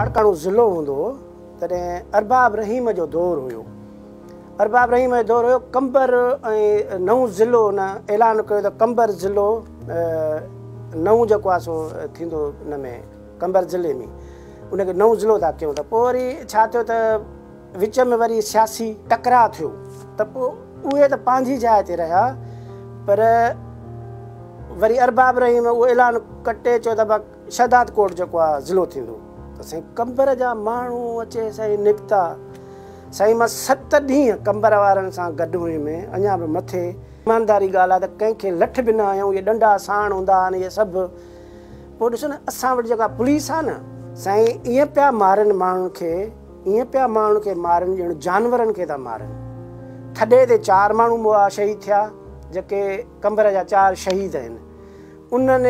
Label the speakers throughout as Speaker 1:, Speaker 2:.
Speaker 1: لاڙڪاڻو ضلعو هوندو هو تڏهن ارباب رحيم جو دور هيو. ارباب رحيم جو دور هيو، قمبر ۽ نئون ضلعو هن اعلان ڪيو ته قمبر ضلعو نئون جيڪو آهي سو ٿيندو ان ۾ قمبر ضلعي ۾ ان کي نئون ضلعو ٿا ڪيون ته پوء وري ڇا ٿيو ته وچ ۾ وري سياسي ٽڪراء ٿيو ته پوء اهي ته پنهنجي جاء تي رهيا پر وري ارباب رحيم اهو اعلان ڪٽي چيو ته شهداد ڪوٽ جيڪو آهي ضلعو ٿيندو ته سائين قمبر جا ماڻهو اچي سائين نڪتا. سائين مان 7 ڏينهن قمبر وارن سان گڏ هيم اڃا به مٿي. ايمانداري ڳالهه آهي ته ڪنهن کي لٺ به نه هنيائون، اهي ڏنڊا ساڻ هوندا آهن اهي سڀ. پوء ڏسو نه اسان وٽ جيڪا پوليس آهي نه سائين ائين پيا مارن ماڻهن کي، ائين پيا ماڻهن کي مارن ڄڻ جانورن کي ٿا مارن. ٿڏي تي 4 ماڻهو مئا شهيد ٿيا جيڪي قمبر جا 4 شهيد آهن. انهن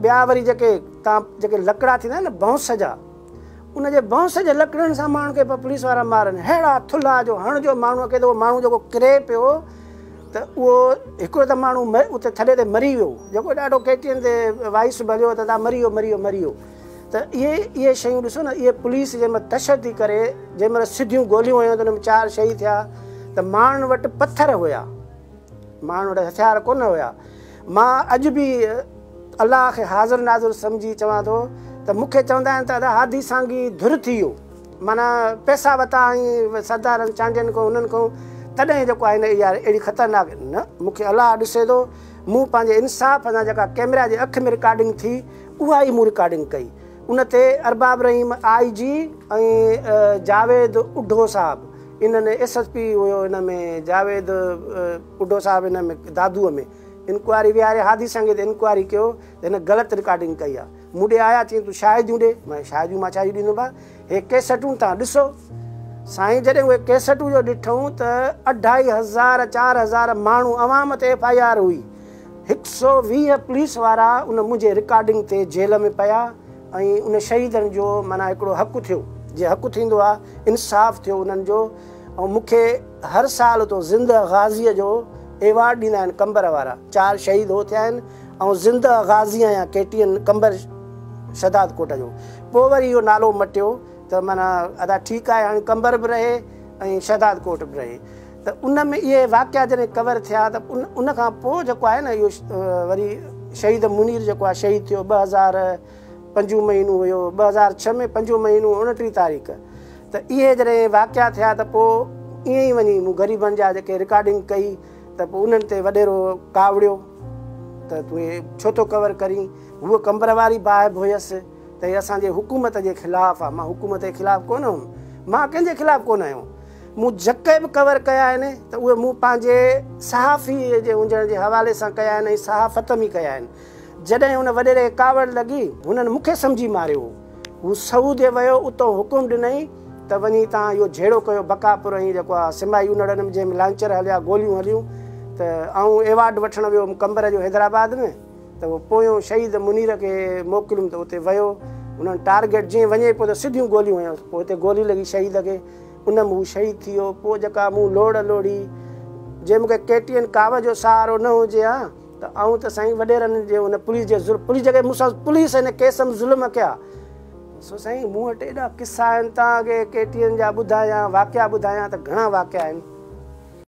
Speaker 1: ٻيا وري جيڪي تان جيڪي لڪڙا ٿيندا آهن نه بونس جا، ان جي بونس جي لڪڙن سان ماڻهن کي پوليس وارا مارن. اهڙا ٿلها جو هڻجو ماڻهوء کي ته اهو ماڻهو جيڪو ڪري پيو ته اهو هڪڙو ته ماڻهو اتي ٿڏي تي مري ويو، جيڪو ڏاڍو ڪي ٽي اين تي وائس به هليو ته تان مري ويو مري ويو مري ويو. ته اهي شيون ڏسو نه، اهي پوليس جنهن مهل تشدد ڪري جنهن مهل سڌيون گوليون هنيون ته ان ۾ 4 شهيد ٿيا ته ماڻهن وٽ پٿر هيا، ماڻهن وٽ هٿيار ڪونه هيا. مان اڄ به الله کي حاضر ناظر سمجهي چوان ٿو ته مون کي چوندا آهن ته ادا هادي سانگي ڌر ٿي ويو، معنيٰ پئسا وتا ۽ سردارن چانڊين کان انهن کان تڏهن جيڪو آهي نه اها اهڙي خطرناڪ نه، مون کي الله ڏسي ٿو. مون پنهنجي انصاف سان جيڪا ڪئميرا جي اک ۾ رڪارڊنگ ٿي اها ئي مون رڪارڊنگ ڪئي. ان تي ارباب رحيم آء جي ۽ جاويد اڍو صاحب انهن ايس ايس پي هيو ان ۾ جاويد اڍو صاحب ان ۾ دادوء ۾ انڪوائري ويهاري هادي سانگي تي انڪوائري ڪيو ته هن غلط رڪارڊنگ ڪئي آهي. مون ڏي آيا چيائين تون شاهديون ڏي. مان شاهديون مان ڇا جون ڏيندم ڀاء، هي ڪيسٽون تان ڏسو. سائين جڏهن اهي ڪيسٽون جو ڏٺئون ته 2500 4000 ماڻهو عوام تي ايف I R هئي، 120 پوليس وارا ان منهنجي رڪارڊنگ تي جيل ۾ پيا ۽ ان شهيدن جو معنيٰ هڪڙو حق ٿيو، جيئن حق ٿيندو آهي انصاف ٿيو انهن جو. ۽ مون کي هر سال اتو زنده غازيء جو ايوارڊ ڏيندا آهن قمبر وارا، 4 شهيد هو ٿيا آهن، آئون زنده غازي آهيان ڪي ٽي اين قمبر شهداد ڪوٽ جو. پوء وري اهو نالو مٽيو ته معنيٰ ادا ٺيڪ آهي هاڻي قمبر به رهي ۽ شهداد ڪوٽ به رهي. ته ان ۾ اهي واقعا جڏهن ڪور ٿيا ته ان کان پوء جيڪو آهي نه اهو وري شهيد منير جيڪو آهي شهيد ٿيو 2005 مهينو هيو، 2006 ۾ 5 مهينو 29 تاريخ. ته اهي جڏهن واقعا ٿيا ته پوء ائين ئي وڃي مون غريبن جا جيڪي رڪارڊنگ ڪئي ته پوء انهن تي وڏيرو ڪاوڙيو ته تون هي ڇو ٿو ڪور ڪرين. هوء قمبر واري باهه به هيس ته هي اسان جي حڪومت جي خلاف آ. مان حڪومت جي خلاف ڪونه هيم، مان ڪنهن جي خلاف ڪونه آهيان. مون جيڪي به ڪور ڪيا آهن ته اهي مون پنهنجي صحافي جي هجڻ جي حوالي سان ڪيا آهن ۽ صحافت ۾ ڪيا آهن. جڏهن ان وڏيري کي ڪاوڙ لڳي، هنن مون کي سمجهي ماريو هو. هو سعودي ويو، اتان حڪم ڏنائين ته وڃي تان اهو جهيڙو ڪيو بقاپور ۽ جيڪو آ سمائي انڙن ۾ جنهن ۾ لانچر هليا گوليون هليون ته آئون ايوارڊ وٺڻ ويو هوم قمبر جو حيدرآباد ۾ ته اهو پويون شهيد منير کي موڪليم ته اتي ويو انهن ٽارگيٽ جيئن وڃي پيو ته سڌيون گوليون هنيس پوء اتي گولي لڳي شهيد کي ان ۾ هو شهيد ٿي ويو. پوء جيڪا مون لوڙ لوڙي جي مون کي ڪي ٽي اين ڪاوه جو سهارو نه هجي ها ته آئون ته سائين وڏيرن جي ان پوليس جي ظلم پوليس جيڪي مون سان پوليس هن ڪيس ۾ ظلم ڪيا سو سائين مون وٽ ايڏا قصا آهن توهان کي ڪي ٽي اين جا ٻڌايان واقعا ٻڌايان ته گهڻا واقعا آهن.